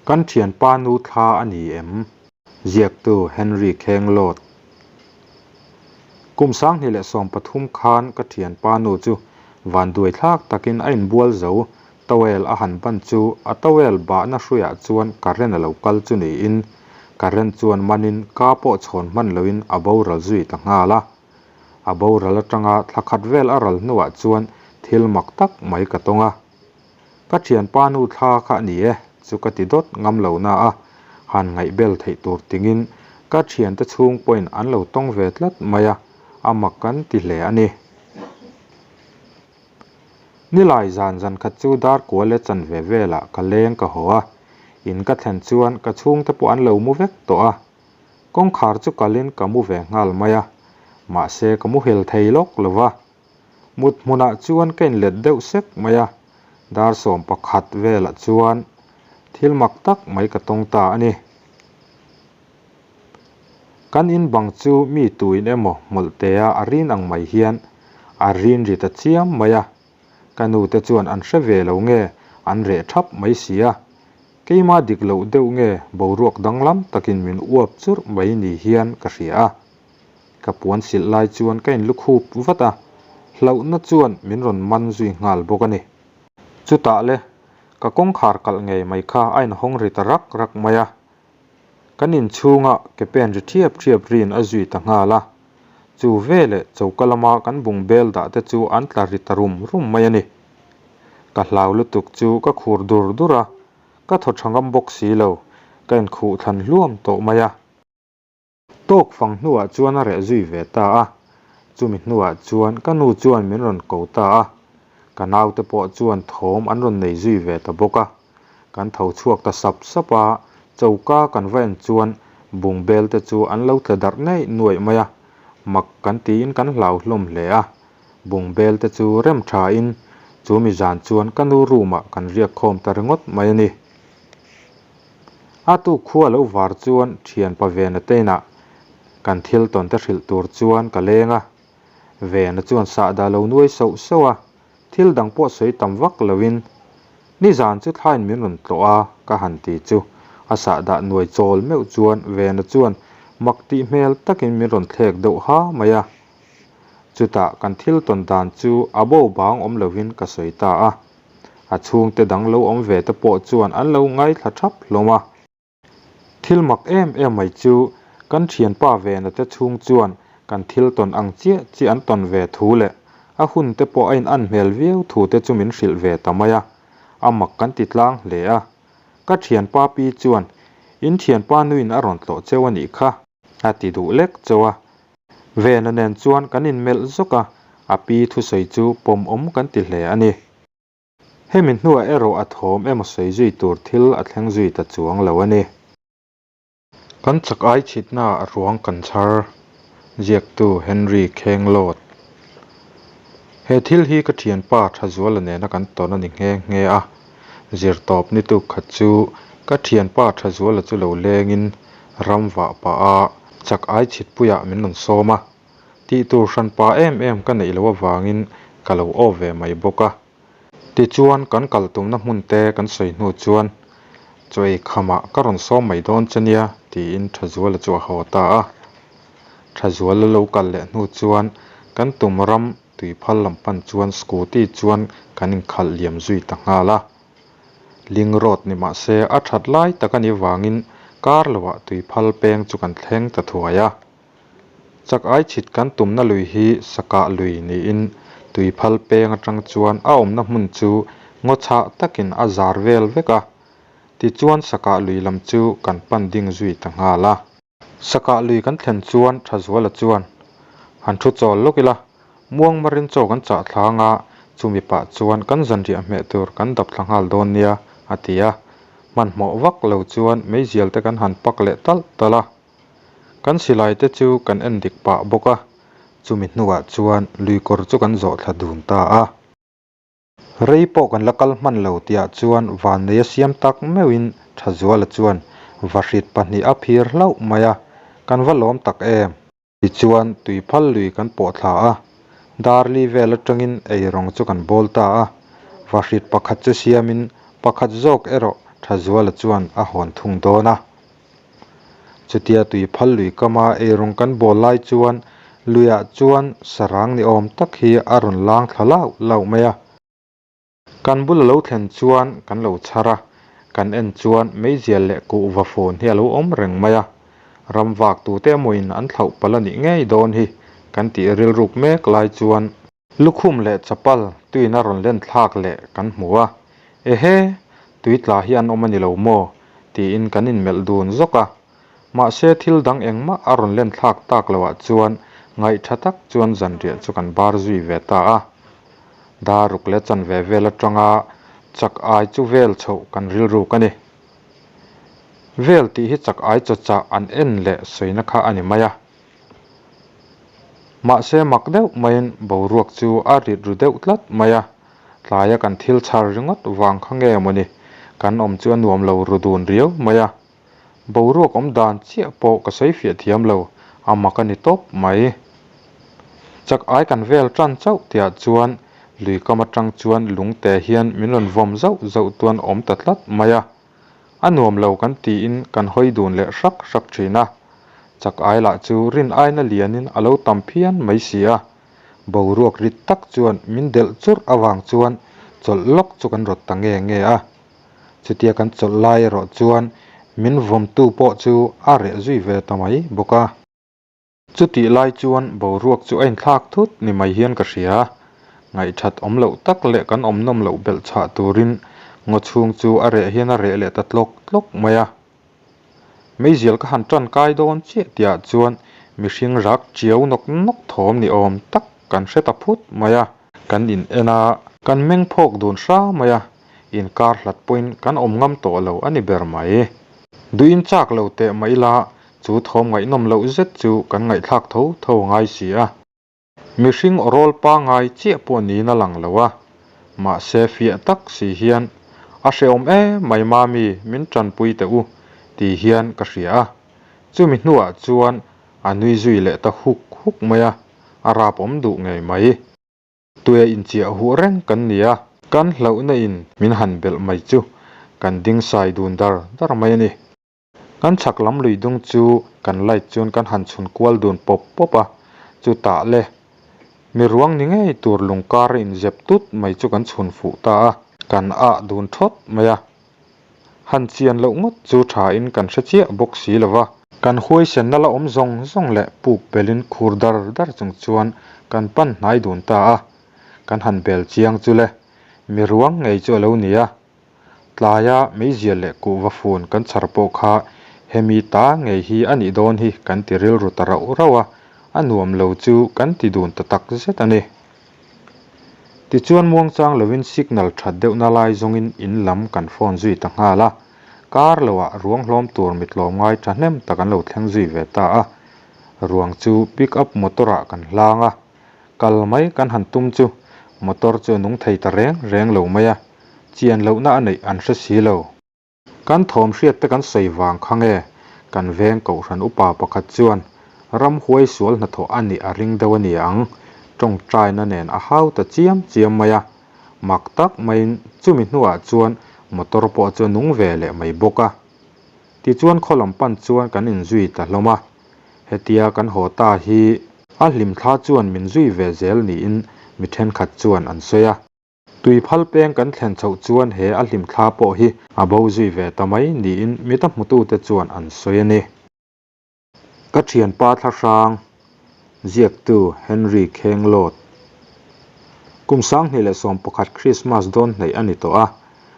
Kan thianpa nu thla a ni em? Ziaktu Henry Khenglawt. Kum 2013 khan ka thianpa nu chu vanduai thlak takin a inbual zo towel a han ban chu a towel bahna hruiah chuan current a lo kal chu niin current chuan manin ka pawh chhawn hman loin a boral zui ta nghal a. A boral atanga thla khat vel a ral hnuah chuan thil mak tak mai ka tawng a. Ka thianpa nu thla kha a ni e chu ka ti dawt ngam lo na a, han ngaihbel theih tur tingin ka thiante chhung pawhin an lo tawng ve tlat mai a, a mak kan ti hle a ni. Nilai zan zan khat chu dar kual leh chanve velah ka leng ka haw a, in ka thlen chuan ka chhungte pawh an lo mu vek tawh a, kawngkhar chu kalin ka mu ve nghal mai a, mahse ka muhil thei lawk lo va. Mut hmunah chuan ka inlet deuh sek mai a, dar 11 velah chuan thil mak tak mai ka tawng ta a ni. Kan in bang chu mi tuin emaw hmawlhtea a rin ang mai hian a rin ri ta chiam mai a, ka nute chuan an hre ve lo nge an reh thap mai si a, keima dik loh deuh nge boruak danglam takin min uap churh mai ni hian ka hria a. Ka puan silh lai chuan ka inlukhup vat a, hlauhna chuan min rawn man zui nghal bawk a ni. Chutah le, ka kawngkhar kalh ngei mai kha a inhawng ri ta rak rak mai a. Kan inchhunga ke pen ri thiap thiap riin a zui ta nghal a. Chu veleh choka lama kan bung bel dah te chu an tla ri ta rum rum mai a ni. Ka hlau lutuk chu ka khur dur dur a, ka thaw tha ngam bawk si lo, ka inkhuh thlan hluam tawh mai a. Tawk fang hnuah chuan a reh zui ve ta a, chumi hnuah chuan ka nu chuan min rawn ko ta a, ka naute pawh chuan thawm an rawn nei zui ve ta bawk a. Kan tho chhuak ta sap sap a, choka kan va en chuan bungbel te chu an lo tla darh neih nuaih mai a, mak kan tiin kan hlau hlawm hle a. Bungbel te chu rem thain chumi zan chuan ka nu room ah kan riak khawm ta ringawt mai a ni. A tuk khua lo var chuan thianpa Vena te inah kan thil tawn te hrilh tur chuan ka leng a. Vena chuan sahdah lo nuai sauh sauh a, thil dang pawh sawi tam vak loin nizan chu thlain min rawn tlawh a ka han ti chu a sahdah nuai chawl meuh chuan Vena chuan mak tih hmel takin min rawn thlek deuh ha mai a. Chutah kan thil tawn dan chu a bo bang awm loin ka sawi ta a. A chhungte dang lo awm ve te pawh chuan an lo ngaithla thap hlawm a. Thil mak em em mai chu kan thianpa Vena te chhung chuan kan thil tawn ang chiah chiah an tawn ve thu leh a hun te pawh a in-an hmel viau thu te chu min hrilh ve ta mai a, a mak kan ti tlang hle a. Ka thianpa pi chuan, In thianpa nuin a rawn tlawh cheu a nih kha, a ti duh lek chauh a. Vena nen chuan kan inmelh zawk a, a pi thusawi chu pawmawm kan ti hle a ni. Hemi hnuah erawh a thawm emaw sawi zui tur thil a thleng zui ta chuang lo a ni. Kan chak ai chhitna a ruang kan chhar, ziaktu Henry Khenglawt. He thil hi ka thianpa Thazuala nena kan tawn a ni nghe nghe a, Zirtawp ni tuk khat chu ka thianpa Thazuala chu lo lengin ram vah pah a, chak ai chhitpuiah min rawn sawm a. Tih tur hran pa em em ka neih loh avangin ka lo aw ve mai bawk a. Tichuan kan kal tumna hmun te kan sawi hnu chuan chaw ei khamah ka rawn sawm mai dawn che nia tiin Thazuala chu a haw ta a. Thazuala lo kal leh hnu chuan kan tum ram Tuiphal lam pan chuan scooty chuan kan inkhalh liam zui ta nghal a. Ling road ni mah se a that lai tak a nih vangin kar loah tuiphal peng chu kan thleng ta thuai a. Chak ai chhit kan tumna lui hi Sakah lui niin tuiphal peng atang chuan a awmna hmun chu ngaw chhah takin a zar vel vek a. Tichuan Sakah lui lam chu kan pan ding zui ta nghal a. Sakah lui kan thlen chuan Thazuala chuan, Han thu chawl lawk ila, muang marin chaw kan chah thlang a, chumi pah chuan kan zanriah hmeh tur kan dap thla nghal dawn nia, a ti a. Hmanhmawh vak lo chuan meizial te kan han pak leh talh talh a. Kan silai te chu kan en dik pah bawk a, chumi hnuah chuan luikawr chu kan zawh thla dun ta a. Rei pawh kan la kal hman lo tihah chuan vannei a siam tak meuhin Thazuala chuan vahrit pahnih a phir hlauh mai a, kan va lawm tak em? Tichuan tuiphal lui kan pawh thla a, Darli vel atangin eirawng chu kan bawl ta a, vahrit pakhat chu siamin pakhat zawk erawh Thazuala chuan a hawn thung dawn a. Chutia tui phal lui kama eirawng kan bawl lai chuan luiah chuan sarang ni awm tak hi a rawn lang thla lauh lauh mai a. Kan bul a lo thlen chuan kan lo chhar a, kan en chuan meizial leh kuhva fun hi a lo awm reng mai a. Ram vak tute emawin an thlauh palh a nih ngei dawn hi kan tih rilruk mek lai chuan Lukhum leh chapal tuin a rawn len thlak leh kan hmu a, Ehe, tui tla hi an awm a ni lo maw? tiin kan inmelh dun zawk a. Mahse thil dang engmah a rawn len thlak tak loah chuan ngaihtha tak chuan zanriah chu kan bar zui ve ta a. Daruk leh chanve vel atanga chak ai chu vel chhoh kan rilruk a ni. Vel tih hi chak ai chawchah an en leh sawina kha a ni mai a. Mahse mak deuh maiin boruak chu a rit ru deuh tlat mai a, tlaia kan thil chhar ringawt vang kha nge mawni kan awm chu a nuam lo ru dun riau mai a. Boruak awm dan chiah pawh ka sawi fiah thiam lo, a mak a ni tawp mai. Chak ai kan vel tan chauh tihah chuan lui kam atang chuan lungte hian min rawn vawm zauh zauh tuan awm ta tlat mai a. A nuam lo kan tiin kan hawi dun leh hrak hrak thin a, chak ai lah chu rin aina lianin a lo tam phian mai si a, boruak rit tak chuan min delh churh avang chuan chawlh lawk chu kan rawt ta nge nge a. Chutia kan chawlh lai erawh chuan min vawmtu pawh chu a reh zui ve ta mai bawk a. Chutih lai chuan boruak chu a inthlak thut ni mai hian ka hria. Ngaihthat awm loh tak leh kan awm nawm loh belh chhah turin ngaw chhung chu a reh hian a reh leh ta tlawk tlawk mai a. Meizial ka han tan kai dawn chiah tihah chuan mihring rak chiau nawk nawk thawm ni awm tak kan hre ta phut mai a. Kan in en a, kan meng phawk dun hra mai a, inkar hlat pawhin kan awm ngam tawh lo a ni ber mai. Duhin chak lo teh mah ila Chu thawm ngaihnawm loh zet chu kan ngaihthlak tho tho a ngai si a. Mihring awrawl pangai chiah pawh niin a lang lo a, mahse fiah tak si hian, A hrehawm em mai mami, min tanpui teh u, ti hian ka hria a. Chumi hnuah chuan a nui zui leh ta huk huk mai a, a rap awm duh ngei mai. Tuia inchiah huh reng kan ni a, kan hlauhna in min han belh mai chu kan ding sai dun dar dar mai a ni. Kan chhak lam lui dung chu kan light chuan kan han chhun kual dun pawp pawp a, chutah le mi ruang ni ngei tur lung kar a inzep tut mai chu kan chhun fuh ta a, kan ah dun thawt mai a, han chian loh ngawt chu tha in kan hre chiah bawk si lo va. Kan huaisenna la awm zawng zawng leh puk belin khur dar dar chung chuan kan pan hnai dun ta a, kan han bel chiang chu le mi ruang ngei chu a lo ni a. Tlaia meizial leh kuhva fun kan chhar pawh kha hemi ta ngei hi a nih dawn hi kan ti rilru ta rauh rauh a, a nuam lo chu kan ti dun ta tak zet a ni. Tichuan muangchang lovin signal that deuhna lai zawngin in lam kan phone zui ta nghal a, kar loah ruang hlawm tur mitlawm ngai thahnem tak an lo thleng zui ve ta a, ruang chu pick up motor ah kan hlang a, kal mai kan han tum chu motor chu a nung thei ta reng reng lo mai a. Chian lohna a neih an hre si lo. Kan thawm hriat te kan sawi vang kha nge kan veng kohhran upa pakhat chuan ramhuai sual hnathawh a nih a ring deuh a ni ang, tawngtaina nen a hau ta chiam chiam mai a. Mak tak maiin chumi hnuah chuan motor pawh chu a nung ve leh mai bawk a. Tichuan khaw lam pan chuan kan inzui ta hlawm a. Hetia kan haw ta hi a hlimthla chuan min zui ve zel niin mi thenkhat chuan an sawi a. Tuiphal peng kan thlen chhoh chuan he a hlimthla pawh hi a bo zui ve ta mai niin mita hmutute chuan an sawi a ni. Ka thianpa thlahrang, ziaktu Henry Khenglawt. Kum 2011 Krismas dawn hnaih a ni tawh a,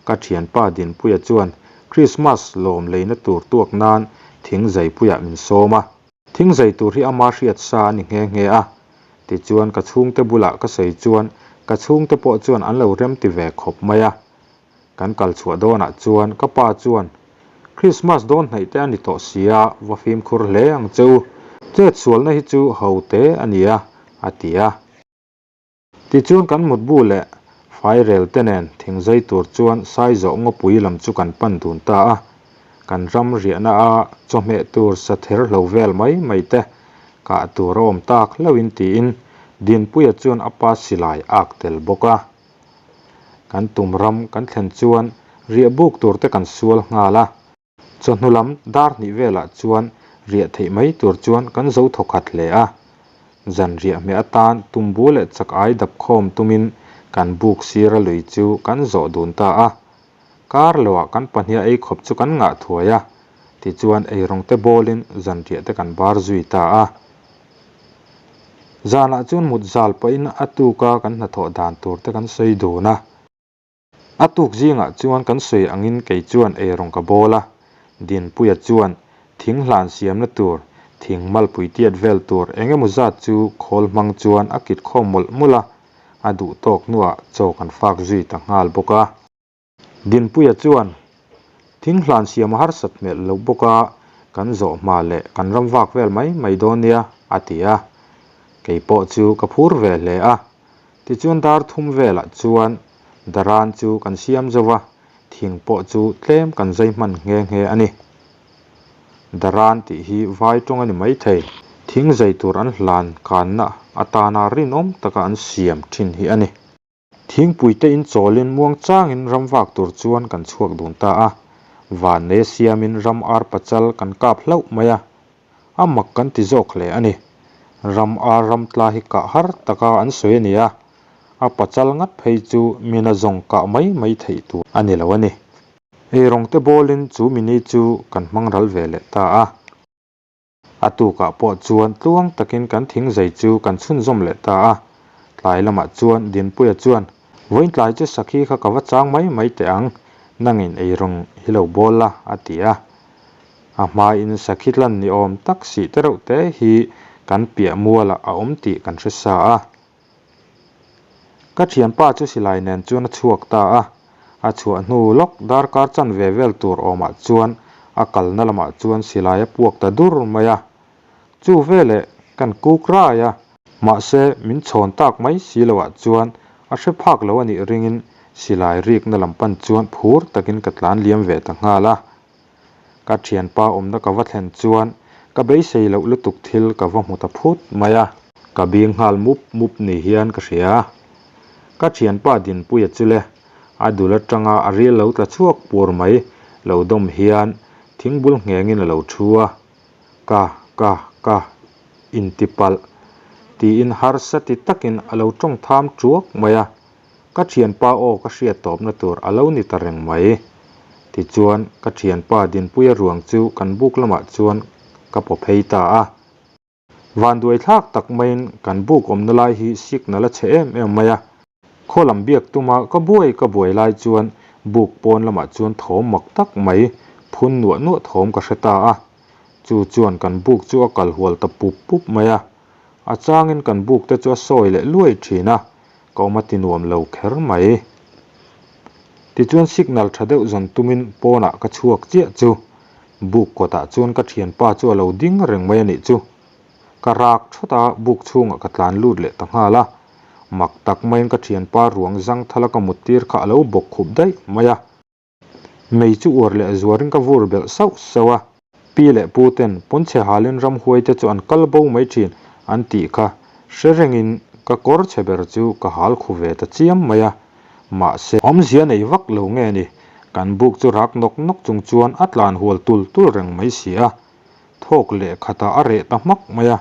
ka thianpa Dinpuia chuan Krismas lawm leina tur tuak nan thingzaipuiah min sawm a. Thingzai tur hi ama hriat sa a ni nghe nghe a, Tichuan ka chhungte bulah ka sawi chuan ka chhungte pawh chuan an lo remti ve khawp mai a. Kan kal chhuah dawnah chuan ka pa chuan, Christmas dawn hnaih te a ni tawh sia, va fimkhur hle ang che u. Chet sualna hi chu ho te a nia, a ti a. Tichuan kan mutbu leh fairel te nen thingzai tur chuan Saizawh ngawpui lam chu kan pan dun ta a. Kan ram riahna a chawhmeh tur sa ther hlo vel mai mai te kah tur a awm tak hlauhin tiin Dinpuia chuan a pa silai ak tel bawk a. Kan tum ram kan thlen chuan Riah buk tur te kan sual nghal a. Chawhnu lam dar hnih velah chuan riah theih mai tur chuan kan zo thawkhat hle a. Zan riah hmeh atan tumbu leh chak ai dap khawm tumin kan buk sira lui chu kan zawh dun ta a. Kar loah kan pahniha ei khawp chu kan ngah thuai a, tichuan eirawng te bawlin zan riah te kan bar zui ta a. Zanah chuan mut zal pahin a tuka kan hnathawh dan tur te kan sawi dun a. A tuk zingah chuan kan sawi angin kei chuan eirawng ka bawl a, Dinpuia chuan thing hlan siamna tur, thing malpui tiat vel tur eng emaw zat chu khawl hmang chuan a kit khawm mawlh mawlh a, a duh tawk hnuah chaw kan fak zui ta nghal bawk a. Dinpuia chuan thing hlan siam a harsat hmelh loh bawk a, kan zawh hma leh kan ram vak vel mai mai dawn nia, a ti a. Kei pawh chu ka phur ve hle a. Tichuan dar thum velah chuan daran chu kan siam zo va, thing pawh chu tlem kan zai hman nghe nghe a ni. Daran tih hi vai tawng a ni maithei. Thing zai tur an hlan kanna atana rinawm taka an siam thin hi a ni. Thingpui te in chawlin muang changin ram vak tur chuan kan chhuak dun ta a. Vannei siamin ram ar pachal kan kap hlauh mai a. A mak kan ti zawk hle a ni. Ram ar ram tla hi kah har taka an sawi a ni a. A pachal ngat phei chu mina zawng kah mai mai theih tur a ni lo a ni. Eirawng te bawlin chu mini chu kan hmang ral ve leh ta a. A tukah pawh chuan tluang takin kan thing zai chu kan chhunzawm leh ta a. Tlai lamah chuan Dinpuia chuan, Vawiin tlai chu sakhi kha ka va chang mai mai teh ang, nangin eirawng hi lo bawl la, a ti a. A hmain sakhi tlan ni awm tak sih te reuh te hi kan piah mualah a awm tih kan hre sa a. Ka thianpa chu silai nen chuan a chhuak ta a, a chhuah hnu lawk darkar chanve vel tur awmah chuan a kalna lamah chuan silai a puak ta dur mai a. Chu veleh kan kuk rai a, mahse min chhawn tak mai si loah chuan a hre phak lo a nih ringin silai rikna lam pan chuan phur takin ka tlan liam ve ta nghal a. Ka thianpa awmna ka va thlen chuan ka beisei loh lutuk thil ka va hmu ta phut mai a. Ka bing nghal mup mup ni hian ka hria. Ka thianpa Dinpuia chu le, a dul atanga a ril lo tla chhuak pur mai lo dawm hian thingbul nghengin a lo thu a. Ka, ka, ka intipalh tiin harsa ti takin a lo tawng tham tuak mai a. Ka thianpa aw ka hriat tawpna tur a lo ni ta reng mai. Tichuan, ka thianpa Dinpuia ruang chu kan buk lamah chuan ka paw phei ta a. Vanduai thlak tak maiin kan buk awmna lai hi signal a chhe em em mai a. Khaw lam biak tuma ka buai ka buai lai chuan buk pawn lamah chuan thawm mak tak mai phun nuah nuah thawm ka hre ta a. Chu chuan kan buk chu a kal hual ta pup pup mai a. A changin kan buk te chu a sawi leh luai thin a. Ka awm a ti nuam lo kher mai. Tichuan signal tha deuh zawn tumin pawnah ka chhuak chiah chu buk kawtah chuan ka thianpa chu a lo ding reng mai a nih chu. Ka rak thawt a, buk chhungah ka tlan lut leh ta nghal a. Mak tak maiin ka thianpa ruang zangthala ka muttir kha a lo bawk khup daih mai a. Mei chu uar leh zuarin ka vur belh sauh sauh a. Pi leh pu ten pawnchhe halin ramhuai te chu an kal bo mai thin an tih kha hre rengin ka kawr chhe ber chu ka hal khu ve ta chiam mai a. Mahse, awmzia nei vak lo nge ni, kan buk chu rak nawk nawk chung chuan a tlan hual tul tul reng mai si a. Thawk leh khatah a reh ta hmak mai a.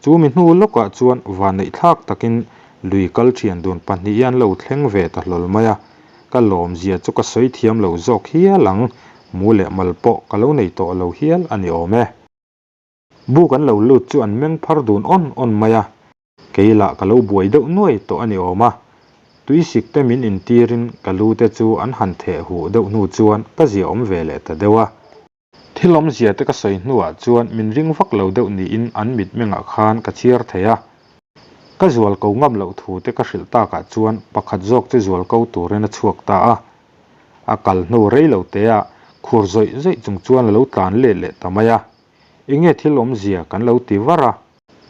Chu mi hnu lawkah chuan vanneihthlak takin lui kal thian dun pahnihin an lo thleng ve ta hlawl mai a, ka lawmzia chu ka sawi thiam lo zawk hial ang, mu leh mal pawh ka lo nei tawh lo hial a ni awm e. Buk an lo lut chu an meng phar dun awn awn mai a, kei lah ka lo buai deuh nuai tawh a ni awm a, tuisik te min intirin ka lu te chu an han theh huh deuh hnu chuan ka ziaawm ve leh ta deuh a. Thil awmzia te ka sawi hnuah chuan min ring vak lo deuh niin an mitmengah khan ka chhiar thei a. Ka zual ko ngam loh thu te ka hrilh takah chuan pakhat zawk chu zual ko turin a chhuak ta a. A kal hnu rei lo teah khur zawih zawih chung chuan a lo tlan let leh ta mai a. Enge thil awmzia kan lo ti var a.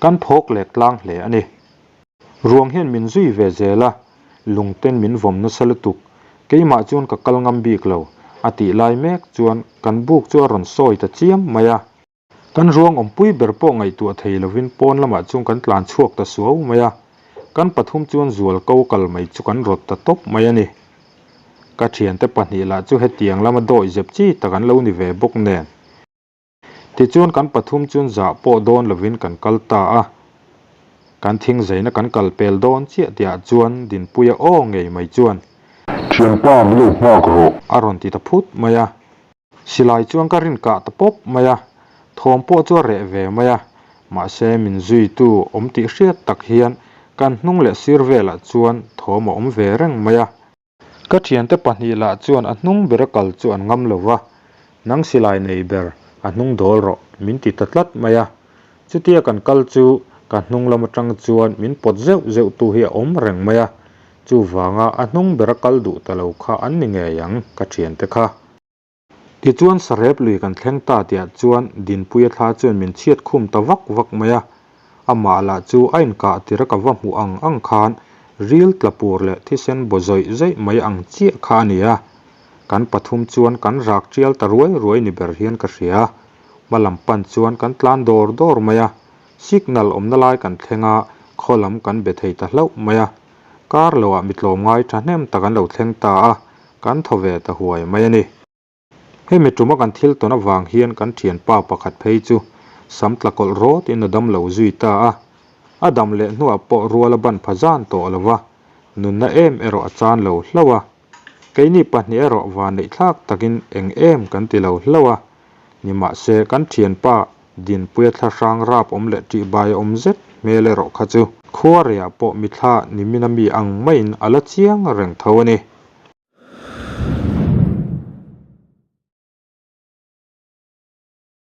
Kan phawk leh tlang hle a ni. Ruang hian min zui ve zel a, lungten min vawm nasa lutuk. Keimah chuan ka kal ngam bik lo, a tih lai mek chuan kan buk chu a rawn sawi ta chiam mai a. Kan ruang awmpui ber pawh ngaihtuah thei lovin pawn lamah chuan kan tlan chhuak ta suau mai a, kan pathum chuan zual ko kal mai chu kan rawt ta tawp mai a ni. Ka thiante pahnih lah chu hetiang lama dawihzep chi tak an lo ni ve bawk nen. Tichuan kan pathum chuan zah pawh dawn lovin kan kal ta a. Kan thing zaina kan kal pel dawn chiah tihah chuan Dinpuia aw ngei mai chuan. Thianpa min lo nghak rawh. A rawn ti ta phut mai a. Silai chuan ka rin kah ta pawp mai a. Thawm pawh chu a reh ve mai a. Mahse min zuitu awm tih hriat tak hian kan hnung leh sir velah chuan thawm a awm ve reng mai a. Ka thiante pahnih lah chuan a hnung bera kal chu an ngam lo va, Nang silai nei ber, a hnung dawl rawh, min ti ta tlat mai a. Chutia kan kal chu ka hnung lam atang chuan min pawt zeuh zeuh tu hi a awm reng mai a, chuvanga a hnung bera kal duh ta lo kha an ni ngei ang ka thiante kha. Tichuan sarep lui kan thleng ta tihah chuan Dinpuia thla chuan min chhiat khum ta vak vak mai a, amah lah chu a inkah tir a ka va hmuh ang ang khan ril tla pur leh thisen baw zawih zawih mai ang chiah kha a ni a, kan pathum chuan kan rak tial ta ruai ruai ni ber hian ka hria. Hma lam pan chuan kan tlan dawr dawr mai a, signal awmna lai kan thleng a, khaw lam kan be thei ta hlauh mai a, kar loah mi tlawmngai thahnem tak an lo thleng ta a, Kan thaw ve ta huai mai a ni. Hemi tuma kan thil tawn avang hian kan thianpa pakhat phei chu sam tla kawlh rawt in a dam lo zui ta a. A dam leh hnuah pawh rual a ban pha zan tawh lo va, nunna em erawh a chan lo hlauh a. Keini pahnih erawh vanneih thlak takin eng em kan ti lo hlauh a. Nimahse kan thianpa Dinpuia thlahrang rap awm leh ṭihbai awm zet hmel erawh kha chu khuareiah pawh mithla nimina mi ang maiin a la chiang reng tho a ni.